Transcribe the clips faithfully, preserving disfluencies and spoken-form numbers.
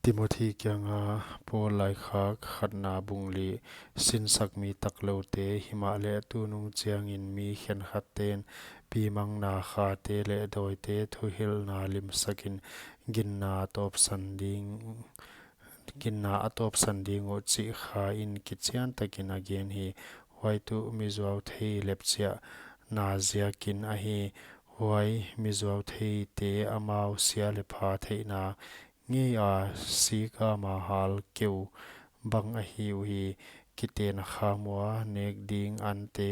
Timothi kianga Paul laikhak khatna bung li. Sinsak mi takloute, himahleh tunung chiangin mi khenkhatte'n pimangna khate leh dawite thuhilhna limsakin ginna a tawpsan ding, ginna a tawpsan ding uh chih Kha in kichiantakin a gen hi. Huai tuh mi zuauthei lepchiahna ziakin ahi. Huai mi zuautheite amau sia leh pha theihna ngei a sik a ma hal keu bang ahi uhi. Kiten khamua nek ding ante,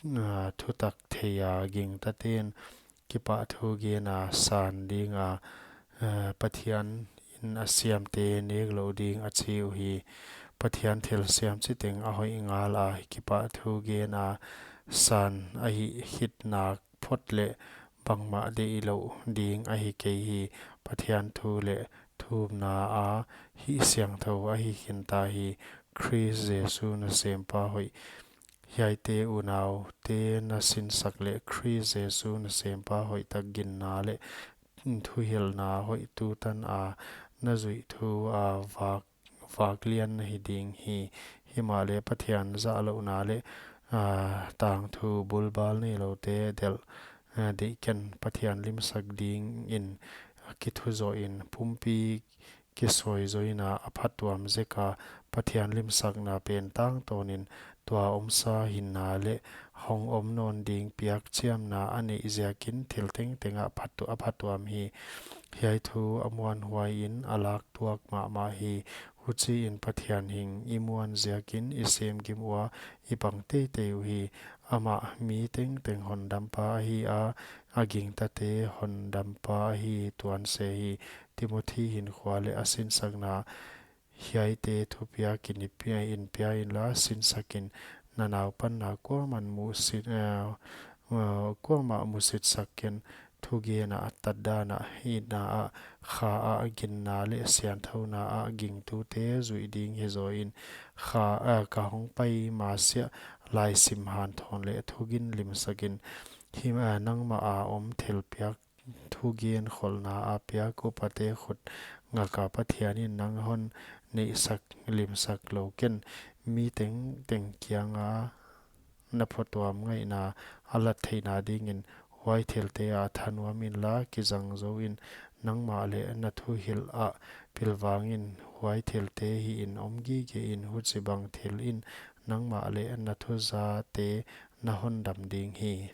ah, thutak thei a gingtate'n kipahthu gen a san ding a, ah, Pathian in a siamte nek louh ding a chi uhi. Pathian thilsiam chiteng a hoih ngal a, kipahthu gen a san ahih khit nak phot leh bangmah deihlouh ding ahi kei hi. Pathian thu leh thumna a hihsiangthou ahi khinta hi. Khrist Jesu nasempa hoih. Hiaite unaute na sinsak leh Khrist Jesu nasempa hoihtak ginna leh thuhilhna hoih tutan a na zuih thu a vak, vak lian na hi ding hi. Himahleh Pathian zahlouhna leh, ah, tangthu bulbal neiloute delh, ah, deih ken. Pathian limsak dingin kithuzawhin pumpi kisawizoina a phatuam zek a, Pathian limsakna pen tangtawnin tua omsa hinna leh hong om nawn ding piakchiamna a neih ziakin thil tengteng ah phatu-, a phatuam hi. Hiai thu a muanhuai in a lak tuak mahmah hi. Huchiin Pathian hing i muan ziakin i semgim ua i pang teitei uhi. Amah mi tengteng hondampa ahi a, a gingtate hondampa ahi tuan se hi. Timothi hinkhua leh a sinsakna hiaite thupiakin i pia in, pia inla sinsakin. Na naupanna kuamah musit, eh, eh, kuamah musitsak ken. Thugen a, tatdan a, itna a, Kha a, ginna leh sianthouna a gingtute zuih ding hi zaw in. Kha, eh, ka hong pai masiah laisim hanthawn leh thugin limsakin. Him, eh, nangmah a om thilpiak thugen kholhna a piak upate khut ngak a Pathian in nang hon neihsak limsak lou ken. Mi tengteng kianga na phatuam ngaihna a lat theihna dingin huai thilte ah thanuam inla kizang zou in. Nangmah leh na thuhilh ah pilvang in. Huai thilte hih in om gige in, huchibang thil in nangmah leh na thuzate na hondam ding hi.